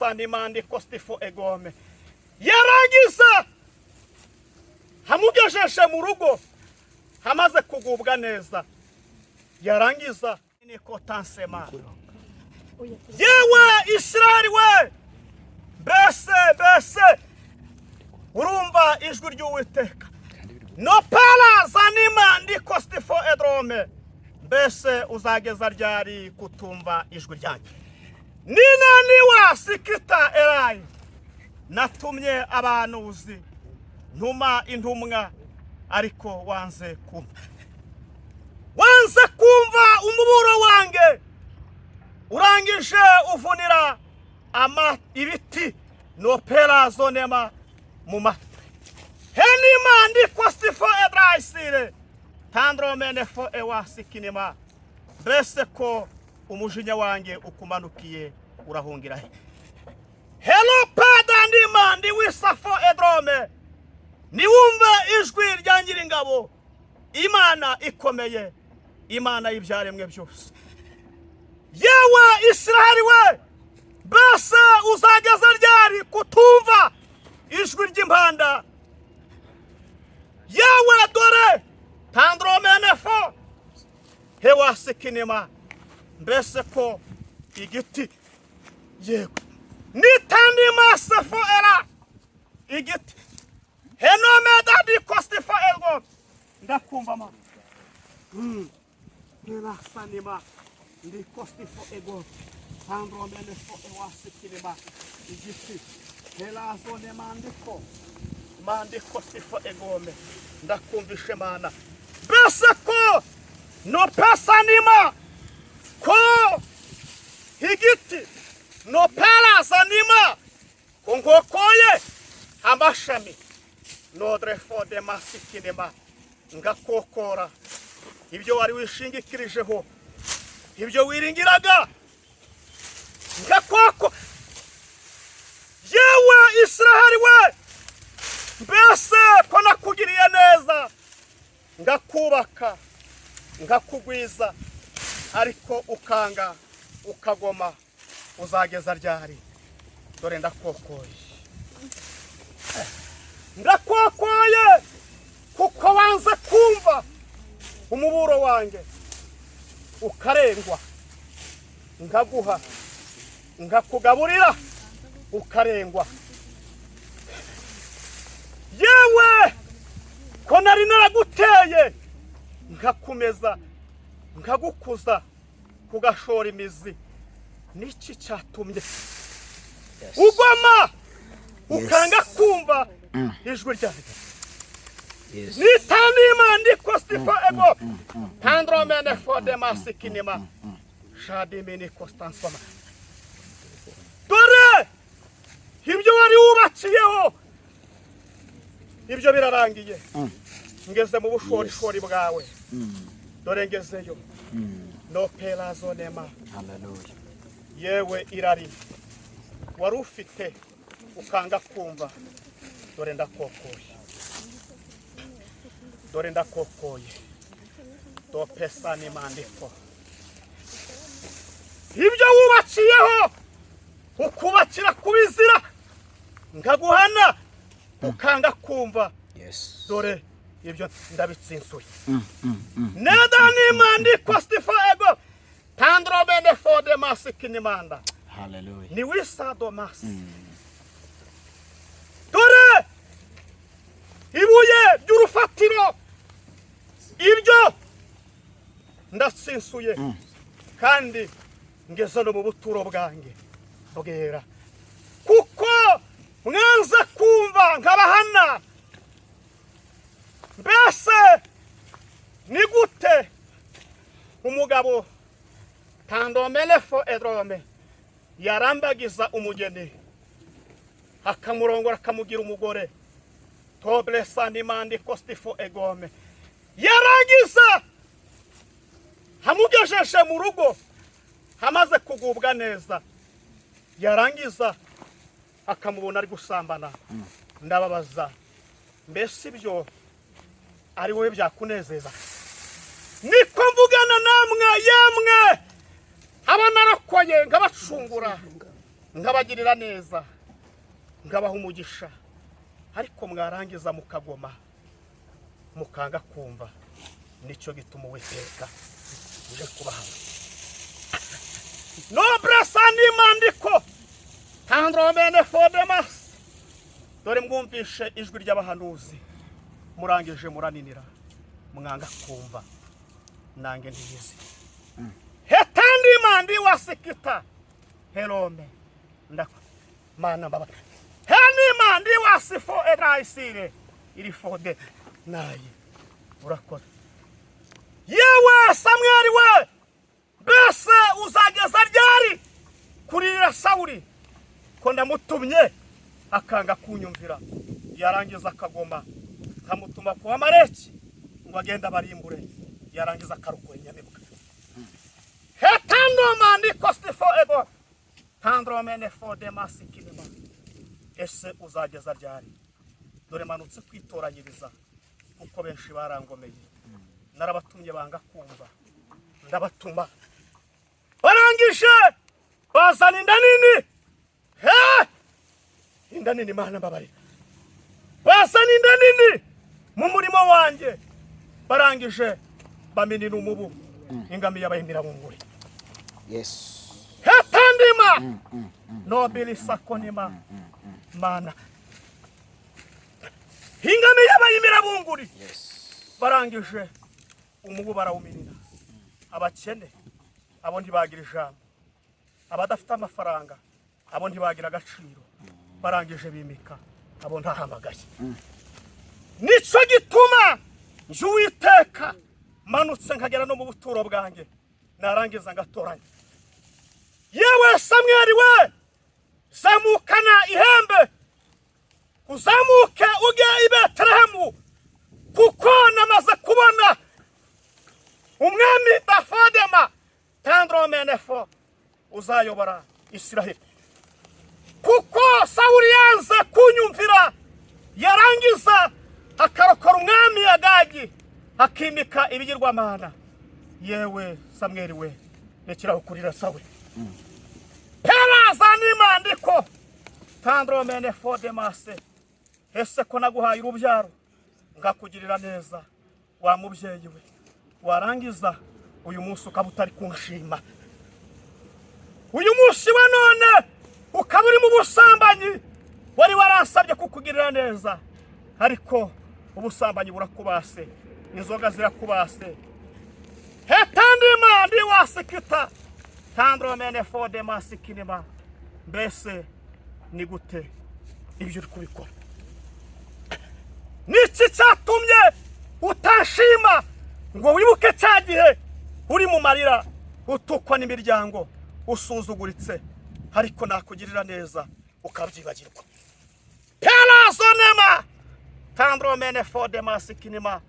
Sanimandi kostifo egome. Yarangiza hamugejeje mu rugo hamaze kugubwa neza, yarangiza niko tansema. Yewe Isirayeli we, mbese urumva ijwi ry'Uwiteka. No pala zanima ndi kostifo edrome. Mbese uzageza ryari kutumva ijwi ryanjye? Ninaniwa sikita erayi. Natumye abanuzi, ntuma intumwa, ariko wanze kumva, wanze kumva umuburo wange. Urangije uvunira ama ibiti nopera zonema mu matwi. Henima ndi kostifo edraisire tandromenefo ewasikinima. Mbese ko umujinya wanjye ukumanukiye, urahungira he? Helo pada ndima ndi wisafo edrome. Niwumve ijwi rya Nyiringabo, Imana ikomeye, Imana y'ibyaremwe byose. Yewe Isiraheli we, mbese uzageza ryari kutumva ijwi ry'impanda? Yewe dore tandromenefo hewasikinima. Mbese ko igiti, yewe nitandima sefo era igiti henomeda di kostifo ergo. Ndakumva ma helasanima ndi kostifo ego tandromenefo ewasikinima. Igiti helazone mandiko mandiko stifo egome. Ndakumvishe Mana. Mbese ko no pesanima ko igiti no perazanima ko nkokoye amashami nodrefo de masikinema, ngakokora ibyo wari wishingikirijeho, ibyo wiringiraga, ngakoko. Yewe Israheli we, mbese ko nakugiriye neza, ngakubaka, ngakugwiza, ariko ukanga ukagoma, uzageza ryari? Dore ndakokoye, ndakokoye kuko wanze kumva umuburo wanjye, ukarengwa. Nkaguha, nkakugaburira, ukarengwa. Yewe ko nari naraguteye, nkakumeza, nkagukuza, kugashora imizi, niki cyatumye ugoma, ukanga kumva ijwi ryanjye? Nitanima ndikostifa ego tandromene fo de masikinima shadimini kostansoma. Dore ibyo wari wubakiyeho, ibyo birarangiye. Ngeze mu bushorishori bwawe. Dore ngezeyo no perazonema. Hallelujah. Yewe irari wari ufite ukanga kumva, dore ndakokoye, dore ndakokoye dopesa n'imandiko. Ibyo wubakiyeho, ukubakira ku bizira, nkaguhana ukanga kumva, dore ibyo ndabitsinsuye. Neda nimandiko stifa ego tandrobene fode masikinimanda. Hallelujah. Ni wisadomasi. Dore ibuye ry'urufatiro, ibyo ndatsinsuye, kandi ngeze no mu buturo bwanjye bwera, kuko mwanze kumva nkabahana. Mbese ni gute umugabo tandomenefo edrome yarambagiza umugeni, akamurongora, akamugira umugore toblesa nimandi kostifo egome, yarangiza hamugejeje mu rugo hamaze kugubwa neza, yarangiza akamubona ari gusambana? Ndababaza, mbese ibyo ari wowe byakunezeza? Niko mvugana namwe, yemwe aba narakoye nkabacungura. Nkabagirira neza, nkabaha umugisha, ariko mwarangiza mukagoma, mukanga kumva. Nicyo gituma Uwiteka uje kubahana nobresa n'imandiko tandromene fodemas. Dore mwumvishe ijwi ry'abahanuzi, murangije muraninira, mwanga kumva. Nange ntiyizi hetandimandi wasikita herome ndako mana baba henimandi wasifo erayisire iri fode naye urakora. Yewe Samweli we, mbese uzageza ryari kuririra Sawuli, ko ndamutumye akanga kunyumvira, yarangiza akagoma, nkamutuma ku Bamaleki ngo agende abarimbure, yarangiza akarokora inyamibwa? Hetandoma kostifo ego tandromene fode masikinima. Ese uzageza ryari? Dore manutse kwitoranyiriza, kuko benshi barangomeye. Narabatumye banga kumva, ndabatuma barangije bazana inda nini. He, inda nini! Mana mbabarira. Bazana inda nini mu murimo wanjye, barangije baminina umubu, ingamiya bayimira bunguri. Hetandima nobilisakonima mana, ingamiya bayimira bunguri. Barangije umubu barawuminina. Abakene abo ntibagira ijambo, abadafite amafaranga abo ntibagira agaciro. Barangije bimika abo ntahamagaye. Nicyo gituma nje Uwiteka manutse nkagera no mu buturo bwanjye, narangiza ngatoranya. Yewe Samweli we, zamukana ihembe, uzamuke ujye i Betelehemu, kuko namaze kubona umwami dafodema tandromenefo uzayobora Isiraheli, kuko Sawuli yanze kunyumvira, yarangiza akarokora umwami Agagi, akimika ibigirwamana. Yewe Samweli we, rekeraho kurira Sawuli. Peraza n'imandiko tandromene fodemase. Ese ko naguhaye urubyaro, ngakugirira neza, wa mubyeyi we, warangiza uyu munsi ukaba utari kunshima, uyu munsi wa none ukaba uri mu busambanyi? Wari waransabye kukugirira neza, ariko ubusambanyi burakubase, inzoga zirakubase. Hetandima ndi wasikita tandromene fodemasikinima. Mbese ni gute ibyo uri kubikora? Niki cyatumye utashima ngo wibuke cya gihe uri mu marira, utukwa n'imiryango, usuzuguritse, ariko nakugirira neza ukabyibagirwa? Perazonema tandromene fodemasikinima.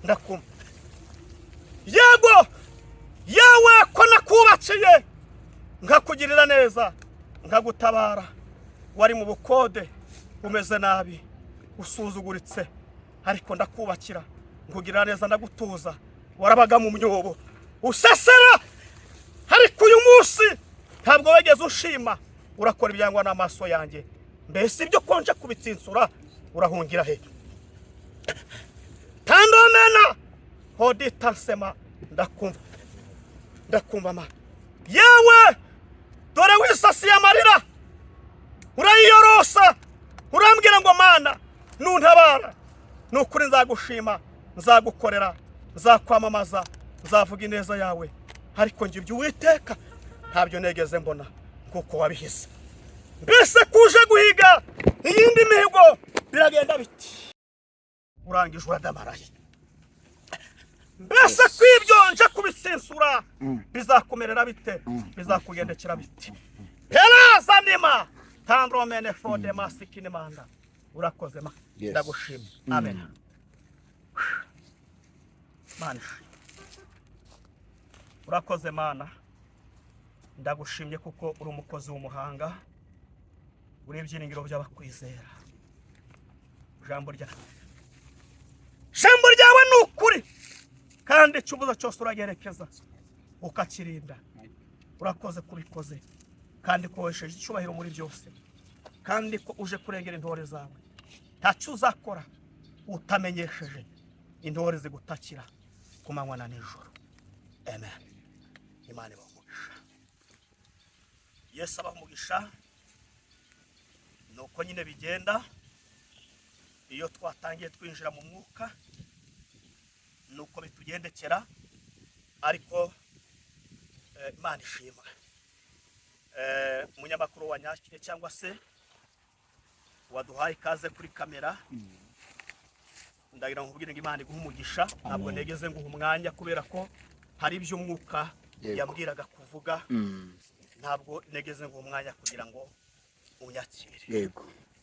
Ndakumva. Yego, yewe ko nakubakiye, nkakugirira neza, nkagutabara wari mu bukode, umeze nabi, usuzuguritse, ariko ndakubakira, nkugirira neza, ndagutuza, warabaga mu myobo usesera, ariko uyu munsi ntabwo wigeze ushima, urakora ibyangwa n'amaso yanjye. Mbese ibyo konje kubitsinsura, urahungira he? Tandomena hoditansema. Ndakumva, ndakumva ma. Yewe, dore wisasiye amarira, urayiyorosa, urambwira ngo: "Mana, nuntabara ni ukuri nzagushima, nzagukorera, nzakwamamaza, nzavuga ineza yawe." Ariko njye ibyo Uwiteka ntabyo negeze mbona kuko wabihize. Mbese kuje guhiga iyindi mihigo biragenda biti? Urangije uradamaraye. Mbese kwibyo nje kubisensura bizakumerera bite? Bizakugendekera biti? Peraza ndima tandromene fode masikinimanda. Urakoze ma. Ndagushimye. Amen. Mana ishimwe. Urakoze Mana, ndagushimye kuko uri umukozi w'umuhanga, uri ibyiringiro by'abakwizera. Ijambo ryawe ni ukuri, kandi icyo ubuza cyose uragerekeza ukakirinda. Urakoze kubikoze. Kandi ko wesheje icyubahiro muri byose, kandi ko uje kurengera intore zawe. Ntacyo uzakora utamenyesheje intore zigutakira ku manywa na nijoro. Amen. Imana ibaha umugisha. Yesu abaha umugisha. Ni uko nyine bigenda iyo twatangiye twinjira mu mwuka, ni uko bitugendekera. Ariko Imana ishimwe. Umunyamakuru wanyakire cyangwa se waduhaye ikaze kuri kamera, ndagira ngo nkubwire ngo Imana iguhe umugisha. Ntabwo Amen. negeze nguha umwanya kubera ko hari iby'umwuka yambwiraga kuvuga. Ntabwo negeze nguha umwanya kugira ngo unyakire,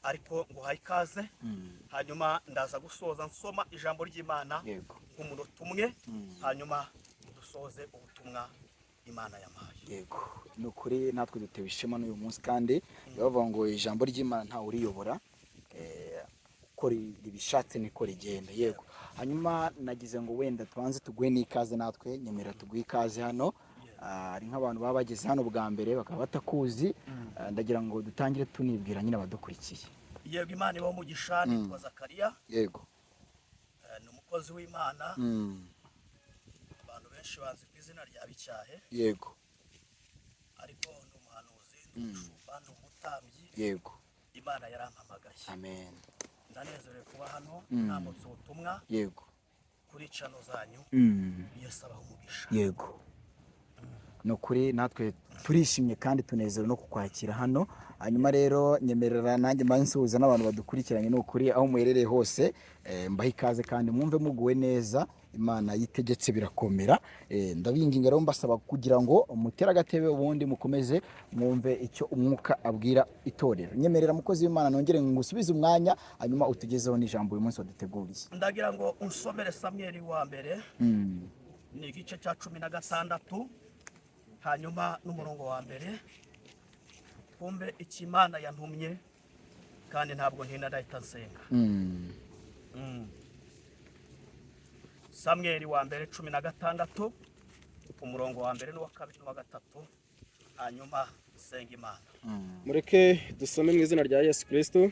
ariko nguhaye ikaze. Hanyuma ndaza gusoza nsoma ijambo ry'Imana nk'umunota umwe, hanyuma dusoze ubutumwa Imana yampaye. Yego, ni ukuri natwe dutewe ishema n'uyu munsi. Kandi bavuga ngo ijambo ry'Imana ntawe uriyobora, uko ribishatse niko rigenda. Yego, hanyuma nagize ngo wenda tubanze tuguhe n'ikaze natwe. Nyemera tuguhe ikaze hano. Hari nk'abantu baba bageze hano bwa mbere bakaba batakuzi. Ndagira ngo dutangire tunibwira nyine abadukurikiye. Yego, Imana ibahe umugisha. Nitwa Zakariya. Ni umukozi w'Imana. Abantu benshi bazi ku izina rya Bicyahe, ariko ni umuhanuzi, ni umushumba, ni umutambyi. Imana yarampamagaye. Amen. Ndanezerewe kuba hano ntambutse ubutumwa kuri channel zanyu. Yesu abaha umugisha. Yego, ni ukuri natwe turishimye kandi tunezerewe no kukwakira hano. Hanyuma rero nyemerera nanjye mba nsuhuza n'abantu badukurikiranye. Ni ukuri aho muherereye hose, mbahe ikaze kandi mwumve muguwe neza. Imana yitegetse birakomera. Ndabinginga rero mbasaba kugira ngo mutere agatebe, ubundi mukomeze mwumve icyo umwuka abwira itorero. Nyemerera, mukozi w'Imana, nongere ngusubize umwanya, hanyuma utugezeho n'ijambo uyu munsi waduteguriye. Ndagira ngo unsomere Samweli wa mbere, ni igice cya 16, hanyuma n'umurongo wa mbere, twumve icyo Imana yantumye. Kandi ntabwo ntinda, ndahita nsenga. Samweli wa mbere 16, umurongo wa mbere n'uwa kabiri n'uwa gatatu, hanyuma nsenga Imana. Mureke dusome mu izina rya Yesu Kristo.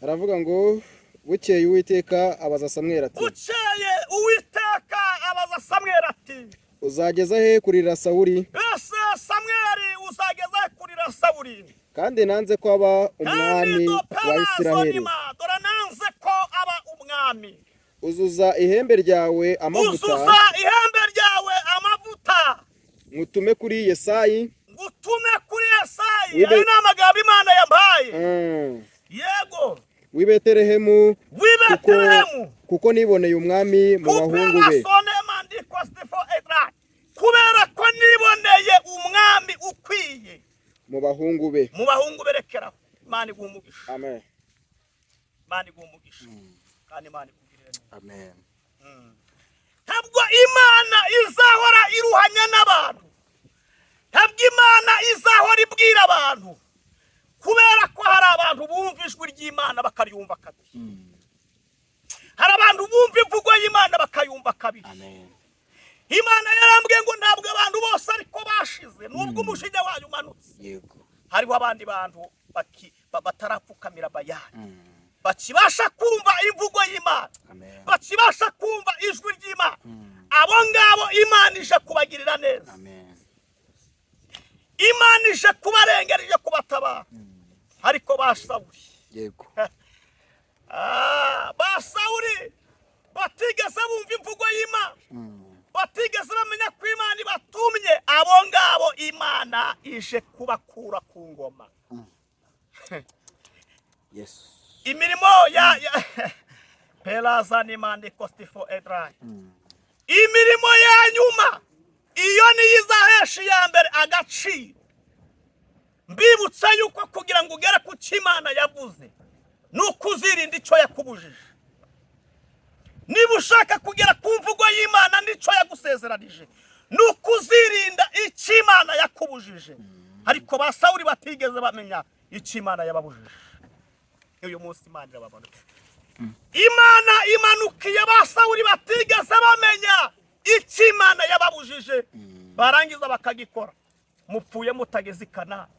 Aravuga ngo: "Bukeye Uwiteka abaza Samweli ati: Bukeye Uwiteka abaza Samweli ati: Uzageza he kurira Sawuli, Ese Samweli, uzageza he kurira Sawuli, kandi nanze ko aba kandi umwami wa Isiraheli? Sonima, dore nanze ko aba umwami. Uzuza ihembe ryawe amavuta, Uzuza ihembe ryawe amavuta, ngutume kuri Yesayi ngutume kuri Yesayi. Wibe- Ayo ni amagambo Imana yampaye. Yego. W'i Betelehemu, W'i kuko, Betelehemu, kuko niboneye umwami mu bahungu be." Kubera ko niboneye umwami ukwiye mu bahungu be. Mu bahungu. Berekeraho. Imana iguha umugisha. Amen. Imana iguha umugisha kandi Imana ikugirire neza. Amen. Ntabwo Imana izahora iruhanya n'abantu, ntabwo Imana izahora ibwira abantu, kubera ko hari abantu bumva ijwi ry'Imana bakaryumva kabiri. Hari abantu bumva imvugo y'Imana bakayumva kabiri. Amen. Imana yarambwiye ngo ntabwo abantu bose ariko bashize, nubwo umujinya wayo umanutse. Hariho abandi bantu batarapfukamira Bayani, bakibasha kumva imvugo y'Imana, Amen. bakibasha kumva ijwi ry'Imana. Abo ngabo Imana ije kubagirira neza. Amen. Imana ije kubarengera, ije kubatabara. Ariko ba Sawuli, ba Sawuli batigeze bumva imvugo y'Imana, batigeze bamenya ko Imana ibatumye, abo ngabo Imana ije kubakura ku ngoma. Imirimo ya peraza n'imana ikostifo edrai, imirimo ya nyuma, iyo niyo izahesha iya mbere agaciro. Mbibutsa yuko kugira ngo ugere ku cyo Imana yavuze ni uko uzirinda icyo yakubujije. Niba ushaka kugera ku mvugo y'Imana n'icyo yagusezeranije, ni uko uzirinda icyo Imana yakubujije. Ariko ba Sawuli batigeze bamenya icyo Imana yababujije, uyu munsi Imana irababanuka. Imana imanukiye ba Sawuli batigeze bamenya icyo Imana yababujije, barangiza bakagikora. Mupfuye mutageze i Kanani,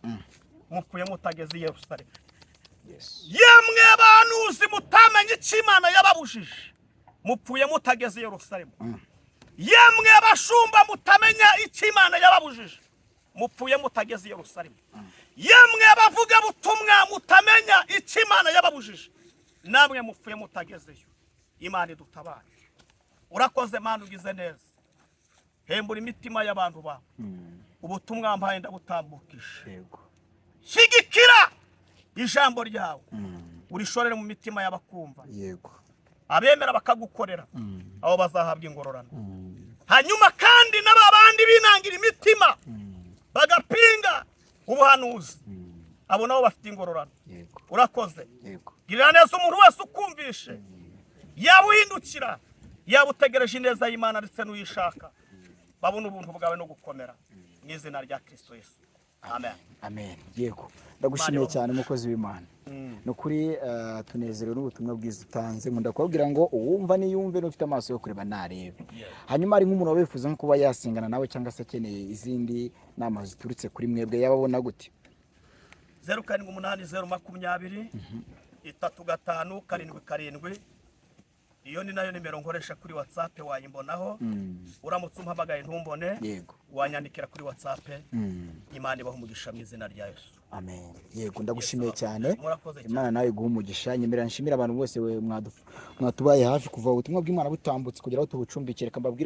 mupfuye mutageze i Yerusalemu. Yes. Yemwe bahanuzi mutamenye icyo Imana yababujije, mupfuye mutageze i Yerusalemu. Yemwe bashumba mutamenya icyo Imana yababujije, mupfuye mutageze i Yerusalemu. Yemwe bavuga butumwa mutamenya icyo Imana yababujije, namwe mupfuye mutagezeyo. Imana idutabare. Urakoze Mana, ugize neza. Hembura imitima y'abantu bawe. Ubutumwa mpaye ndabutambukije. Shyigikira ijambo ryawe, urishorere mu mitima y'abakumva. Abemera bakagukorera, abo bazahabwa ingororano. Hanyuma kandi n'aba bandi binangira imitima bagapinga ubuhanuzi, abo nabo bafite ingororano. Urakoze. Girira neza umuntu wese ukumvishe, yaba uhindukira, yaba utegereje ineza y'Imana ndetse n'uyishaka, babona ubuntu bwawe no gukomera, mu izina rya Kristo Yesu, amen. Amen. Yego, ndagushimiye Imana cyane, umukozi w'Imana. Ni ukuri tunezerewe n'ubutumwa bwiza utanze. Nkunda kubabwira ngo uwumva niyumve, n'ufite amaso yo kureba narebe. Hanyuma hari nk'umuntu waba wifuza nko kuba yasengana nawe cyangwa se akeneye izindi nama ziturutse kuri mwebwe, yababona gute? 0780 35 77. Iyo ni nayo nimero nkoresha kuri WhatsApp, wayimbonaho. Uramutse umpamagaye ntumbone, wanyandikira kuri WhatsApp. Imana ibaha umugisha mu izina rya Yesu. Amen. Yego, ndagushimiye cyane. Murakoze cyane. Imana nawe iguha umugisha. Nyemerera nshimire abantu bose we mwatubaye hafi kuva ubutumwa bw'Imana butambutse kugera aho tubucumbikire. Reka mbabwire.